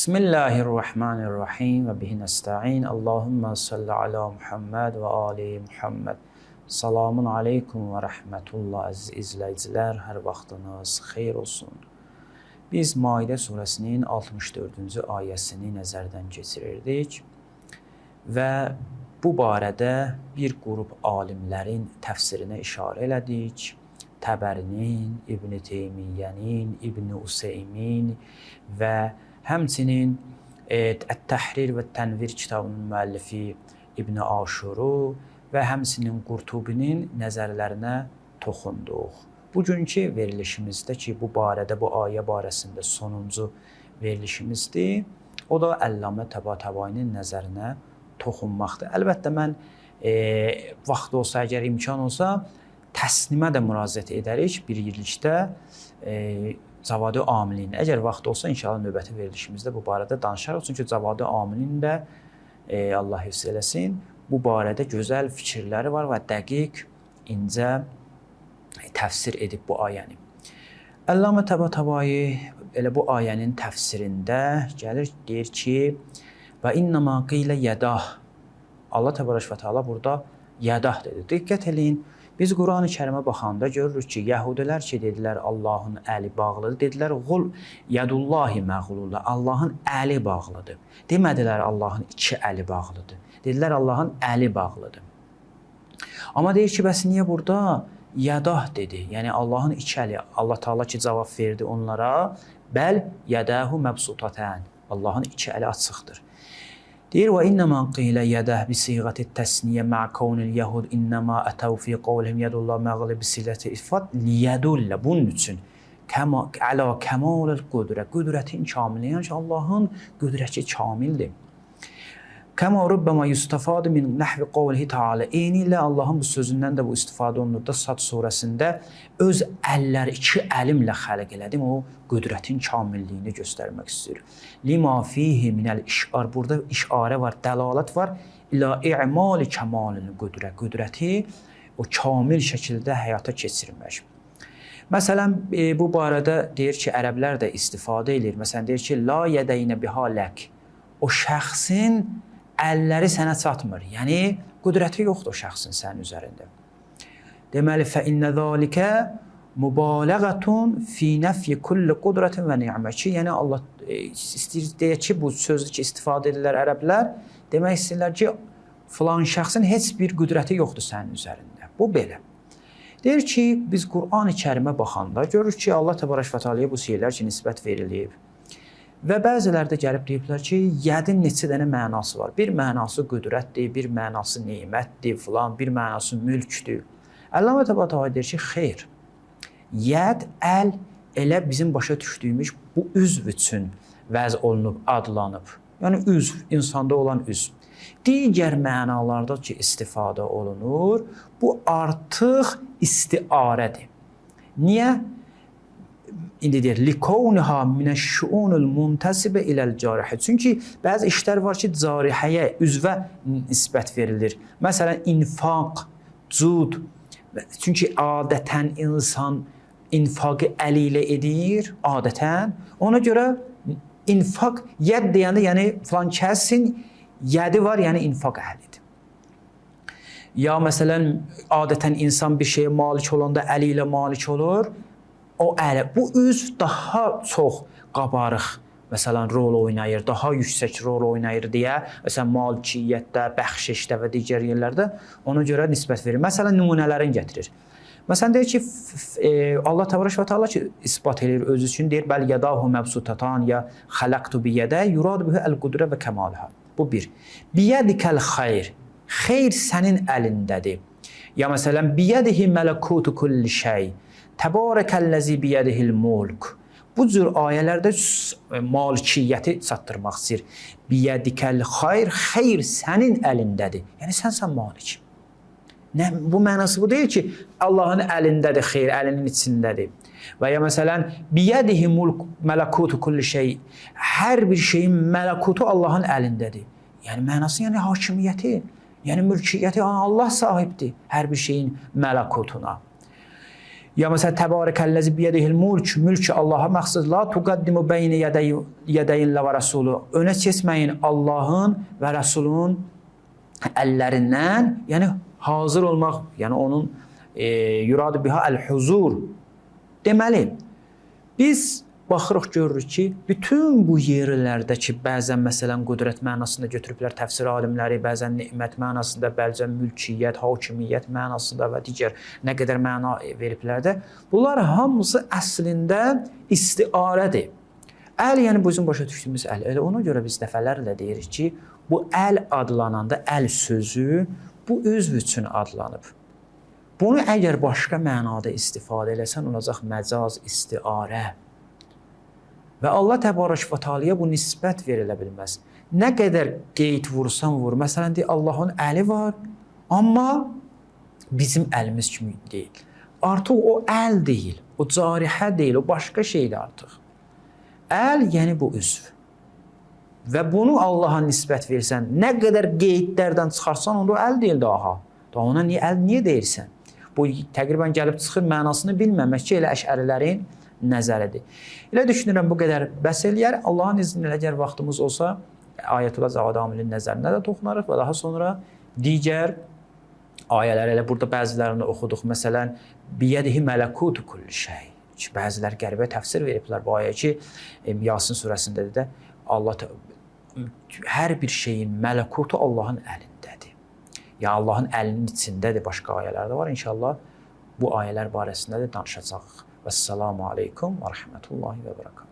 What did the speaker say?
Bismillahirrahmanirrahim və bihi nəstəin. Allahümmə salli ala Muhammed və ali Muhammed. Salamun aleykum və rəhmətullah əziz izləyicilər, hər vaxtınız xeyir olsun. Biz Maidə surəsinin 64-cü ayəsini nəzərdən keçirirdik və bu barədə bir qrup alimlərin təfsirinə işarə elədik. Təbərinin, İbn Teymiyyənin, İbn Useymin və həmçinin Ət-Təhrir və Tənvir kitabının müəllifi İbn Aşuru və həmçinin Qurtubinin nəzərlərinə toxunduq. Bugünkü verilişimizdə ki, bu barədə, bu ayə barəsində sonuncu verilişimizdir. O da Əllamə Təbatabayinin nəzərinə toxunmaqdır. Əlbəttə mən vaxt olsa, əgər imkan olsa, təslimə də müraciət edərik bir illikdə Cavadi Amilinin. Əgər vaxt olsa, inşallah növbəti verilişimizdə bu barədə danışarıq. Çünki Cavadi Amilinin də Allah hifz eləsin, bu barədə gözəl fikirləri var və dəqiq, incə təfsir edib bu ayəni. Əllamə Təbatabai elə bu ayənin təfsirində gəlir, deyir ki, və innəmə qilə yədah. Allah Təbarək və Teala burada yədah dedi. Diqqət eləyin. Biz Qurani Kərimə baxanda görürük ki, yəhudilər ki, dedilər Allahın əli bağlıdır. Dedilər qul yadullahi məğlulə. Allahın əli bağlıdır. Demədilər Allahın iki əli bağlıdır. Dedilər Allahın əli bağlıdır. Amma deyir ki, bəs niyə burada yadah dedi? Yəni Allahın iki əli. Allah Taala ki cavab verdi onlara. Bəl yadahu məbsutatən. Allahın iki əli açıqdır. Deyir və innəmə qilə yədah bi siğəti təsniyə mə'a kaunil yəhud innəmə ətəv fi qavlihim yədullah məğlib bi siğəti ifad liyədullə. Bunun üçün kəma əla kəmalil qüdrə, qüdrətin kamili, yəni ki, Allahın qüdrəti kamildir. Kəma rubbəmə yustafadu min nəhvi qavlihi Teala. Eyni ilə Allahın bu sözündən də bu istifadə olunur da Sad surəsində öz əlləri, iki əlimlə xəlq elədim. O qüdrətin kamilliyini göstərmək istəyir. Lima fihi minəl işar. Burada işarə var, dəlalət var. İla i'mali kəmalil qüdrə. Qüdrəti o kamil şəkildə həyata keçirmək. Məsələn, bu barədə deyir ki, ərəblər də istifadə edir. Məsələn, deyir ki, la yədəynə biha lək. O şəxsin əlləri sənə çatmır. Yəni qüdrəti yoxdur o şəxsin sənin üzərində. Deməli fə innə zəlikə mübalağatun fi nəfyi kulli qudratin və ni'mə ki, yəni Allah istəyir deyə ki, bu sözü ki istifadə edirlər ərəblər, demək istəyirlər ki, filan şəxsin heç bir qüdrəti yoxdur sənin üzərində. Bu belə. Deyir ki, biz Qurani Kərimə baxanda görürük ki, Allah Təbarək və Teala'ya bu şeylər ki nisbət verilib. Və bəziləri də gəlib deyiblər ki, yədin neçə dənə mənası var. Bir mənası qüdrətdir, bir mənası nemətdir, filan, bir mənası mülkdür. Əllamə Təbatabai deyir ki, xeyr. Yəd, əl elə bizim başa düşdüyümüz bu üzv üçün vəz olunub, adlanıb. Yəni üzv, insanda olan üzv. Digər mənalarda ki, istifadə olunur, bu artıq istiarədir. Niyə? İndi deyir likovniha minəş-şuunul muntasibə iləl carihə. Çünki bəzi işlər var ki, carihəyə, üzvə nisbət verilir. Məsələn, infaq, cud. Çünki adətən insan infaqı əli ilə edir, adətən. Ona görə infaq yəd deyəndə, yəni filan kəsin yədi var, yəni infaq əhlidir. Ya məsələn, adətən insan bir şeyə malik olanda əli ilə malik olur. O əli, bu üzv daha çox qabarıq məsələn rol oynayır, daha yüksək rol oynayır deyə, məsələn malikiyyətdə, bəxşişdə və digər yerlərdə ona görə nisbət verir. Məsələn nümunələrini gətirir. Məsələn deyir ki, Allah Təbarək və Teala ki isbat edir özü üçün deyir, bəl yadahu məbsutatan ya xalaqtu bi yədə yurad bihi el-qudrə və kəmalha. Bu bir. Biyədikəl xeyr. Xeyr sənin əlindədir. Ya məsələn biyədihi mələkutu kulli şey. Təbarəkəlləzi biyədihil mulk. Bu cür ayələrdə malikiyyəti çatdırmaq istəyir. Biyədikəl xeyr, xeyr sənin əlindədir. Yəni sənsən malik. Nə, bu mənası bu deyil ki, Allahın əlindədir xeyr, əlinin içindədir. Və ya məsələn, biyədihi mulk mələkutu kulli şey. Hər bir şeyin mələkutu Allahın əlindədir. Yəni mənası, yəni hakimiyyəti, yəni mülkiyyəti Allah sahibdir hər bir şeyin mələkutuna. Ya məsələn təbarəkəlləzi biyədihil mulk, mülk Allaha məxsus. La tuqaddimu beyne yədəyillah və rəsulu. Önə keçməyin Allahın və Rəsulun əllərindən, yəni hazır olmaq, yəni onun yuradu biha əl-huzur. Deməli, biz baxırıq, görürük ki, bütün bu yerlərdə ki, bəzən məsələn qüdrət mənasında götürüblər təfsir alimləri, bəzən nemət mənasında, bəzən mülkiyyət, hakimiyyət mənasında və digər nə qədər məna veriblər də, bunlar hamısı əslində istiarədir. Əl, yəni bizim başa düşdüyümüz əl. Elə ona görə biz dəfələrlə deyirik ki, bu əl adlananda əl sözü bu üzv üçün adlanıb. Bunu əgər başqa mənada istifadə eləsən, olacaq məcaz, istiarə. Və Allah Təbarək və Teala'ya bu nisbət verilə bilməz. Nə qədər qeyd vursan vur. Məsələn, deyir, Allahın əli var, amma bizim əlimiz kimi deyil. Artıq o əl deyil, o carihə deyil, o başqa şeydir artıq. Əl, yəni bu üzv. Və bunu Allaha nisbət versən, nə qədər qeydlərdən çıxarsan, onda o əl deyil daha. Daha ona niyə əl niyə deyirsən? Bu təqribən gəlib çıxır mənasını bilməmək ki, elə əşərilərin nəzəridir. Elə düşünürəm bu qədər bəs eləyər. Allahın izni ilə əgər vaxtımız olsa, Ayətullah Cavad Amilin nəzərinə də toxunarıq və daha sonra digər ayələr, elə burada bəzilərini oxuduq. Məsələn, biyədihi mələkutu kulli şey. Ki, bəzilər qəribə təfsir veriblər bu ayə ki, Yasin surəsindədir də Allah hər bir şeyin mələkutu Allahın əlindədir. Ya Allahın əlinin içindədir, başqa ayələr də var. İnşallah bu ayələr barəsində də danışacağıq. Vəssalamu aleykum və rəhmətullahi və bərəkatuhu.